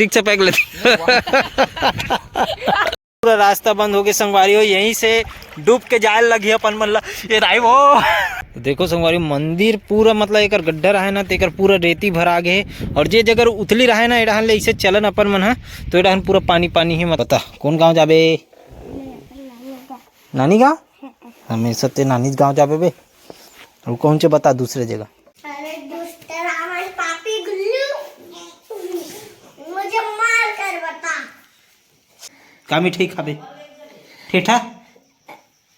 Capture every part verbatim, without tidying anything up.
ठीक से पैक लेते। पूरा रास्ता बंद हो गया संगवारी हो, यहीं से डूब के जाए लगी अपन मन ला। ये दाई वो। देखो संगवारी, मंदिर पूरा मतलब एकर गड्ढा रहे ना, तो एकर पूरा रेती भरा गए है। और जे जगह उथली रहे ना, एडहन ले इसे चलन अपन मन हा, तो एडहन पूरा पानी पानी है। मत बता, कौन गांव जाबे? नानी गांव? हमेशा ते नानी गांव जाबे बे। और कौन से बता दूसरे जगह? अरे दुष्ट रावण पापी गुल्लू, मुझे मार कर बता। का मिठाई खाबे? ठेठा?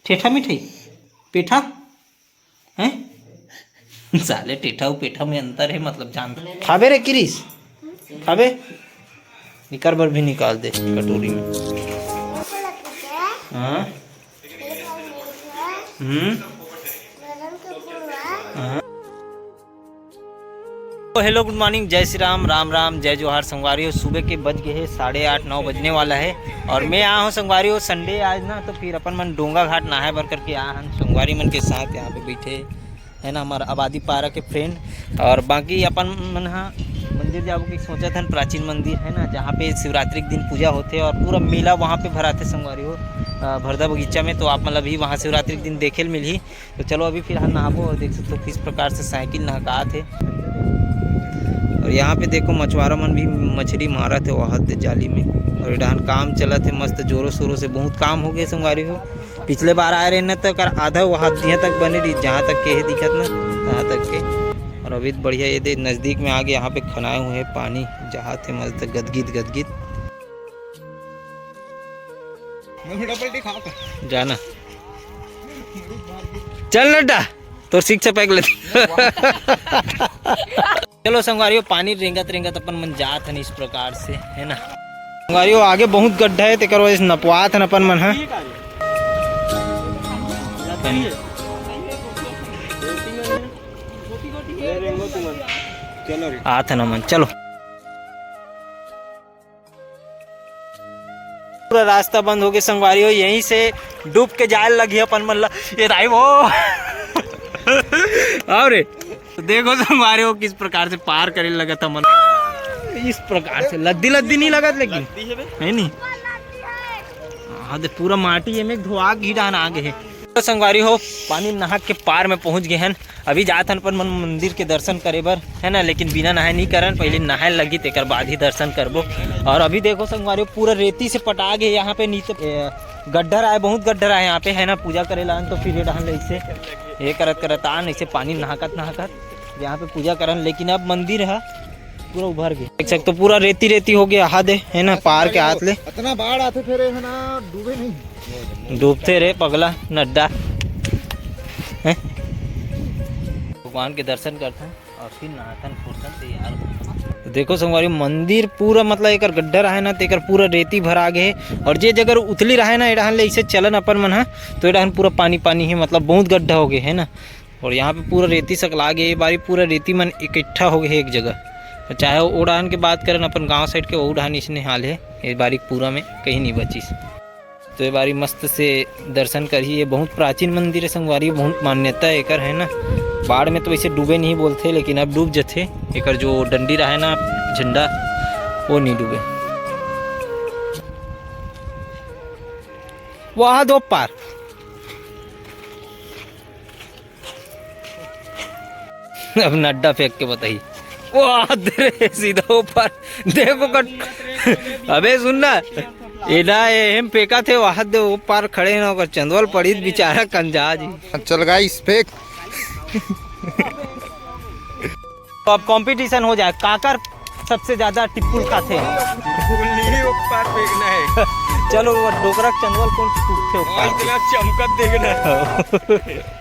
ठेठा मिठाई? पेठा? हैं? साले, ठेठा अउ पेठा में अंतर है, मतलब, जान। खाबे रे किरिस? खाबे? एकर बर भी निकाल दे कटोरी में। हाँ। हम्म। हाँ। तो हेलो, गुड मॉर्निंग, जय श्री राम, राम राम, जय जोहार संगवारी हो। सुबह के बज गए हैं साढ़े आठ, नौ बजने वाला है। और मैं आया हूँ संगवारी हो, संडे आज ना, तो फिर अपन मन डोंगा घाट नहाए बर करके आया हन संगवारी मन के साथ। यहाँ पे बैठे है ना, हमारा आबादी पारा के फ्रेंड। और बाकी अपन मन हा मंदिर जाबो के सोचत हन, प्राचीन मंदिर है ना, जहाँ पे शिवरात्रि के दिन पूजा होते और पूरा मेला वहाँ पे भराथे संगवारी हो। अ, भरदा बगीचा में, तो आप मन ला भी वहाँ शिवरात्रि के दिन देखे ल मिलही। तो चलो, अभी फिलहाल नहाबो और देख सकते हो किस प्रकार से साइकिल नहकात है। और यहाँ पे देखो, मछुआरा मन भी मछली मारत है वहाँ दे जाली में। और ये डहान काम चलत है मस्त जोरों शोरों से, बहुत काम हो गया संगवारी हो। पिछले बार आए रहे ना, तो एकर आधा वहाँ दिया तक बने रही, जहाँ तक के है दिखत ना, तहाँ तक के। और अभी तो बढ़िया, ये दे नजदीक में आगे, यहाँ पे खनाए हुए हैं पानी, जहाँ थे मस्त गदगिद गदगिद। मैं उल्टा पलटी खाओ कर। जाना। चल नड्डा, तोर शिक्षा पैक लेते। चलो संगवारियों, पानी रेंगत रेंगत अपन मन जात हन इस प्रकार से, है ना। संगवारियों, आगे बहुत गड्ढा है, तेकर वजह से नपवात हन अपन मन ह। चलो रे। आत हन हमन, चलो। पूरा रास्ता बंद हो गया संगवारी हो, यहीं से डूब के जाए लगी अपन मन ला। ये दाई वो। और देखो संगवारी हो, किस प्रकार से पार करे लगा था मन, इस प्रकार से लद्दी लद्दी नहीं लगा, लेकिन है नहीं। हाँ, दे पूरा माटी एमे धोआ घी डाहन आ गए है। तो संगवारी हो, पानी नहा के पार में पहुंच गए हैं। अभी जात हन अपन मन मंदिर के दर्शन करे बर, है ना, लेकिन बिना नहाए नहीं करन, पहले नहाए लगी, तेकर बाद ही दर्शन करबो। और अभी देखो संगवारी, पूरा रेती से पटा गए यहाँ पे नीचे, ए, गड्ढर आए, बहुत गड्ढर आए यहाँ पे, है ना, पूजा करे लान, तो फिर ये डहन ले इसे, ये करत करत आन, इसे पानी नहाकत नहाकत यहाँ पे पूजा करन, लेकिन अब मंदिर है पूरा उभर गया। देख सकते हो, पूरा रेती रेती हो गया, हाथ है, है ना, पार के हाथ ले। इतना बाढ़ आते फिर है ना, डूबे नहीं। डूबते रे पगला नड्डा, हैं? भगवान के दर्शन करथन और फिर नहाथन खोरथन तैयार हो। तो देखो संगवारी, मंदिर पूरा मतलब एकर गड्ढा रहे ना, तेकर पूरा रेती भरा गए है। और जे जगह उथली रहे ना, एडहन ले इसे चलन अपन मन ह, तो एडहन पूरा पानी पानी है, मतलब बहुत गड्ढा हो गए है ना। और यहाँ पे पूरा रेती सकला गए, ये बारी पूरा रेती मन इकट्ठा हो गए है एक जगह। तो चाहे वो ओडाहन के बात करन अपन गांव साइड के, वो डाहन इसने हाल है, ये बारी पूरा में कहीं नहीं बचिस। तो ये बारी मस्त से दर्शन करही। ये बहुत प्राचीन मंदिर है संगवारी, बहुत मान्यता है एकर, है ना। बाढ़ में तो वैसे डूबे नहीं बोलते, लेकिन अब डूब जथे। एकर जो डंडी रहा है ना, झंडा, वो नहीं डूबे। वहाँ दो पार। अब नड्डा फेंक के बताई। वो हाथ दे रहे सीधा ऊपर। देखो कट। अबे सुन ना, एना एहम फेंका थे, वहां दे वो पार खड़े ना, ओकर चंदवल पड़ी बेचारा कंजा जी। चल गाइस, फेंक। तो अब कंपटीशन हो जाए, काकर सबसे ज्यादा टिप्पुल खाथे। गुल्ली ऊपर फेंकना है। चलो, वो डोकरा चंदवल कौन टूटथे ऊपर? इतना चमकत देखना है।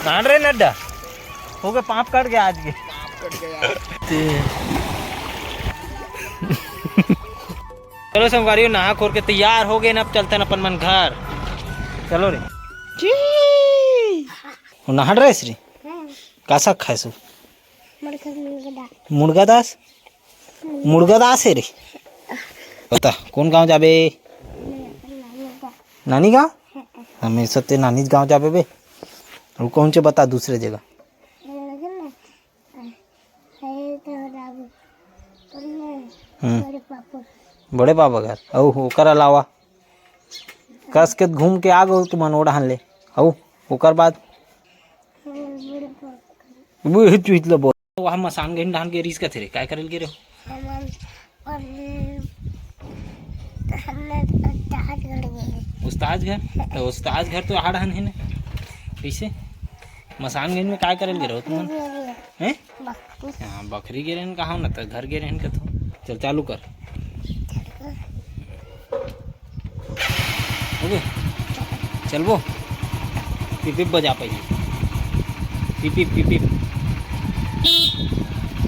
नान रे नड्डा, हो गए, पाप कट गया आज के। पाप कट गया। ते- चलो संगवारी हो, नहा खोर के तैयार हो गए ना, अब चलते हैं अपन मन घर। चलो रे। जी। वो नहा रहे श्री? हाँ। का साग खाए सु? मुर्गा, मुर्गा दास। मुर्गा दास? मुर्गा दास है रे। बता, कौन गांव जाबे? नानी गांव? हमेशा ते नानी गांव जाबे बे। वो कौन से बता दूसरे जगह? हम्म। बड़े पापा घर। अउ ओकर अलावा कस के घूम के आ गो तुमन ओ डहान ले। अउ ओकर बाद वो हित चुहित ले बोल। वहाँ मसान गहिन डहान के रिस कथे रे, काय करल गे रहो? हमन, हमन, हमन उस्ताद घर गए। उस्ताद घर? तो उस्ताद घर तो आड़ हन है ना? कैसे? मसान गहिन में काय करल गे रहो तुमन? हैं? बकरी। हाँ, बकरी गे रहन कहा ना, तो घर गे रहन कथो। चल, चालू कर। ओके, चलबो। पिपिप बजा पाई। पिपिप, पिपिप।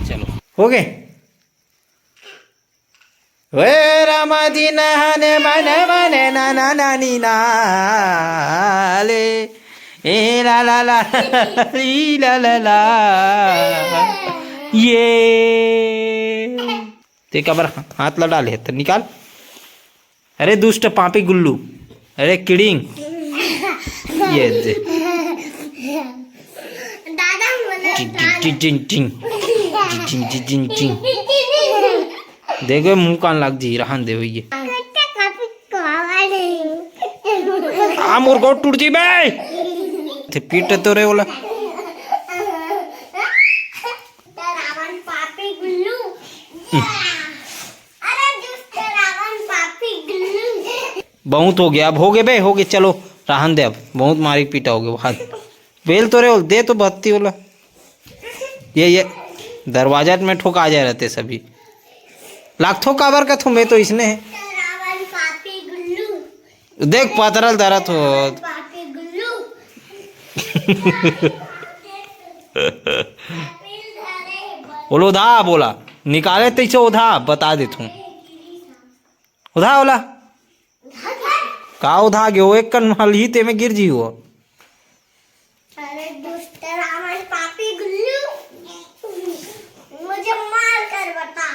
चलो, हो गए। वे रामा जी नहाने मने मने ना ना नानी नाले। ए ला ला ला, ई ला ला ला। ये। ते काबर हाथ ला डाले हे? तो निकाल। अरे दुष्ट पापी गुल्लू, अरे किडिंग। ये दे। दादा बोले टिंग, टिंग, टिंग, टिंग, टिंग। टिंग, टिंग, टिंग, टिंग। देखो मुंह कान लाग जी, रहन दे भैया। आ मोर गोड़ टूट जी बे। ते पीट तो रे ओला। रावण पापी गुल्लू। अरे दुष्ट रावण पापी गुल्लू। बहुत हो गया, अब हो गए बे, हो गए, चलो रहन दे, अब बहुत मारी पीटा हो गया। हाथ बेल तो रे, दे तो बत्ती वाला। ये, ये दरवाजा में ठोका जाए रहते सभी। लागथो काबर का थो, मैं तो इसने है। रावण पापी गुल्लू। देख पतरल दरत हो। पापी गुल्लू। बोलो धा बोला, निकाले तैसे उधा बता देथूं। उधा ओला। का उधा गे? वो एक कन माल ही ते में गिर जी हो। अरे दुष्ट रावण पापी गुल्लू, मुझे मार कर बता।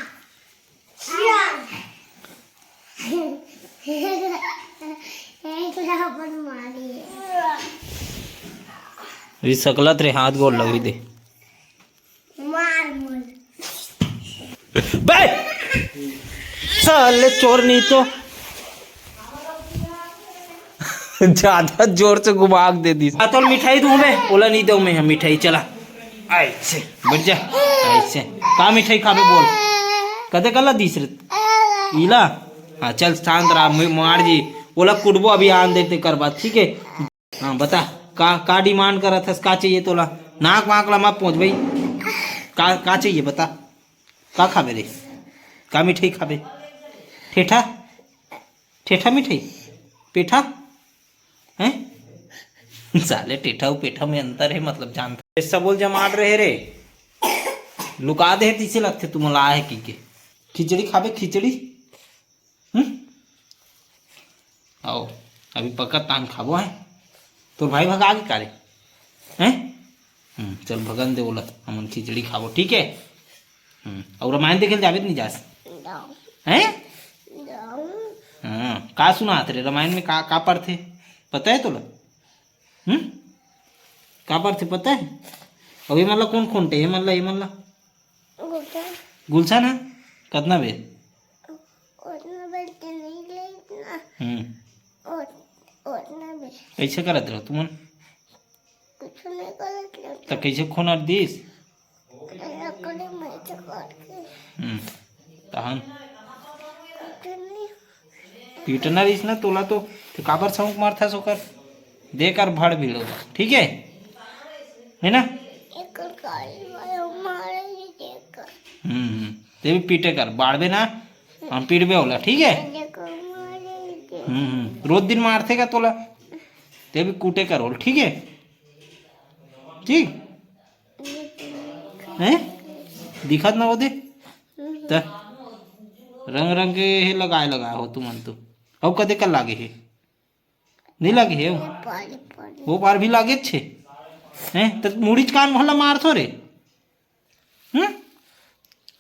एक रावण मारी। ये सकलत रे, हाथ गोड़ लगी दे। मार मुझ। बे! साले चोर नहीं तो। ज्यादा जोर से घुमाक दे दी। आ, तो मिठाई दूं मैं, ओला नहीं दूं मैं, हम मिठाई चला। ऐसे, बैठ जा। ऐसे। का मिठाई खाबे बोल? कदे कला दीस रे? इला? हाँ, चल शांत रहा, मु-, मार जी। ओला कुटबो अभी आन देते कर बात, ठीक है? हाँ, बता, का, का डिमांड करत हस, का चाहिए तोला? नाक वाक ला मत पहुँच भाई। का, का चाहिए बता? का खाबे रे? का मिठाई खाबे? ठेठा? ठेठा मिठाई? पेठा? हैं? साले ठेठा अउ पेठा में अंतर है, मतलब जानता। ऐसा बोल जमाट रहे रे। लुका दे तिसे लगथे तुमला है की के। खिचड़ी खाबे खिचड़ी? हम्म? आओ, अभी पकत तान खाबो है। तोर भाई भगा के कारे? हैं? हम्म, चल भगन दे ओला, हमन खिचड़ी खाबो, ठीक है? हम्म, अउ रामायण देखे ल जाबे त नहीं जास? जाओ। हैं? जाओ। हाँ, का सुनात रे रामायण में का, का पढ़थे? पता है तोला? हम्म? का पढ़थे पता है? अउ ये मन ला कौन खोंटे? ये मन ला, ये मन ला? गुलशन। गुलशन है? कतना बेर? उतना बेर तो नहीं ले इतना। हम्म। उत-, उतना बेर। कैसे करत रहो तुमन? कुछ नहीं करत रहो। तो कैसे खोनर दिस? लकड़ी में से काट के। हम्म। तहन? कुछ नहीं। पीटना रहिस ना तोला तो, तो काबर सौंक मारथस ओकर? देकर भड़ भिड़ो, ठीक है? है ना? एकर गाड़ी वाला मारे ही देकर। हम्म, हम्म। ते भी पीटे कर, बाढ़बे ना, हम पीटबे ओला, ठीक है? देकर मारे ही देकर। हम्म, हम्म। रोज दिन मारथे का तोला? ते भी कूटे कर ओल, ठीक है? ठीक? हैं? दिखत ना होते? त रंग रंग के हे लगाए लगाए हो तुमन तो। अउ कदे कर लागे हे? नहीं लागे हे? वो पार, पार। वो पार भी लागे छे। हैं? त मुड़ीच कान भला मारथो रे। हम्म?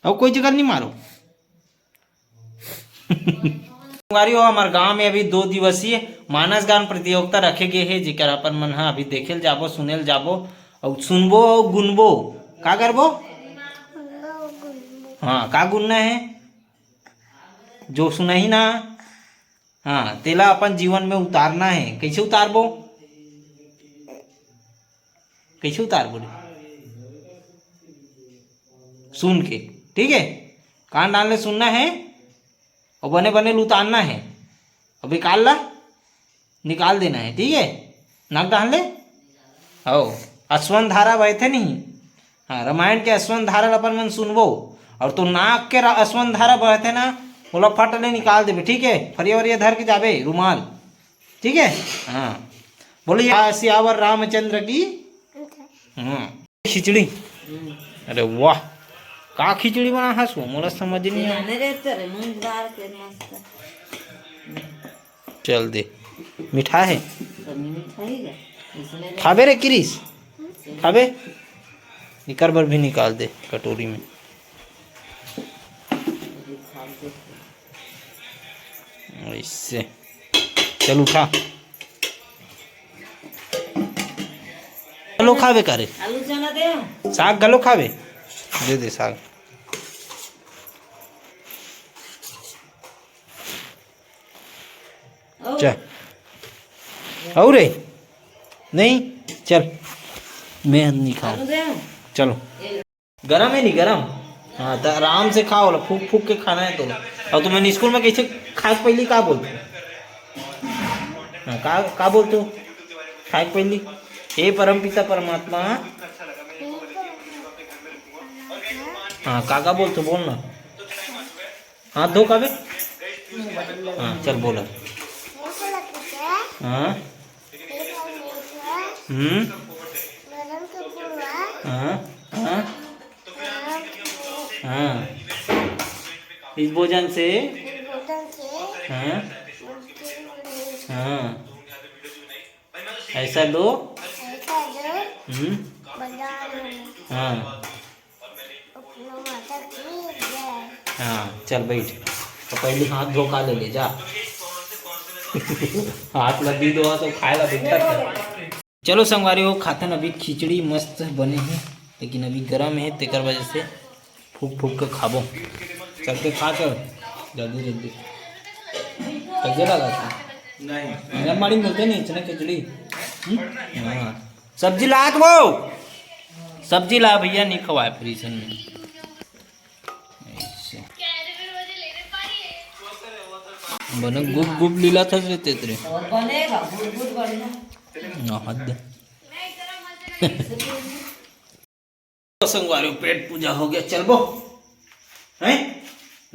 अउ कोई जगह नहीं मारो। संगवारी हो, हमर गांव में अभी दो दिवसीय मानस गान प्रतियोगिता रखे गे हे, जेकर अपन मन ह अभी देखे ल जाबो, सुने ल जाबो, अउ सुनबो अउ गुनबो। का करबो? हाँ, का गुनना हे? जो सुनही ना, हाँ, तेला अपन जीवन में उतारना हे। कइसे उतारबो? कइसे उतारबो रे? सुन के, ठीक हे? कान डाल ले सुनना हे अउ बने बने ल उतारना हे। अउ बेकार ला निकाल देना हे, ठीक हे? नाक डाल ले। हव, असवन धारा बहथे नहीं। हाँ, रामायण के असवन धारा ल अपन मन सुनबो, अउ तो नाक के रा-, असवन धारा बहथे ना, ओला फट ले निकाल देबे, ठीक हे? फरिया वरिया धर के जाबे, रुमाल, ठीक हे? हाँ, बोलिए, आ, सियावर रामचंद्र की। हाँ, खिचड़ी। अरे वाह, का खिचड़ी बना हस वो, मोला समझ नहीं आया। जाने रे तेरे मूंग दाल के मस्त। चल दे, मिठा हे। तो मिठाई हे, इसमें खाबे रे किरिस, खाबे। एकर बर भी निकाल दे कटोरी में। अइसे। चल उठा। घलो खाबे का रे? आलू चना दे। साग घलो खाबे? दे दे साग। ओ। चल। अउ रे? नहीं? चल। मैं नहीं खाऊं। आलू दे। चलो। गरम हे नहीं गरम? हाँ, त आराम से खाओ ला, फूक फूक के खाना हे तो। अउ तुमन स्कूल में कइसे खाए के पहिली का बोलते? हाँ, का, का बोलते हो? खाए के पहिली, "हे परमपिता परमात्मा।" हाँ, का, का बोलते हो? बोल ना। हाथ धो काबे। हाँ, चल बोला। हाँ। हम्म। हाँ, हाँ। हाँ। इस भोजन से। हाँ। हाँ। ऐसा दो। हम्म। हाँ। हाँ, चल बैठ। तो पहिली हाथ धो का ले ले जा। हाथ ला दी दो, तो खाए ला बैठा था। चलो संगवारी हो, खाथन। अभी खिचड़ी मस्त बने हे, लेकिन अभी गरम हे, तेकर वजह से फूक फूक के खाबो। चल के खा चल, जल्दी जल्दी। कइसे लगा था? नहीं। मेरा माड़ी मिलते नहीं, इतने खिचड़ी। हम्म? हाँ। सब्जी ला तो वो। सब्जी ला भैया, नहीं खवाए फिर इसन में। ऐसे। बने गुप गुप लीला था रे तेतरे। और बनेगा, गुड़ गुड़ बढ़िया। ना हद। तो संगवारी, पेट पूजा हो गया, चलबो। हैं?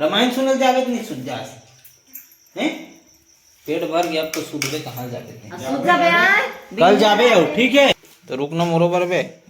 रामायण सुनल जाबे कि नहीं सुन जा? हैं? पेट भर गया, अब तो सुतबे, कहाँ जाबे? अब सुत जाबे, आय? कल जाबे हो, ठीक है? तो रुकना मोरो बर बे।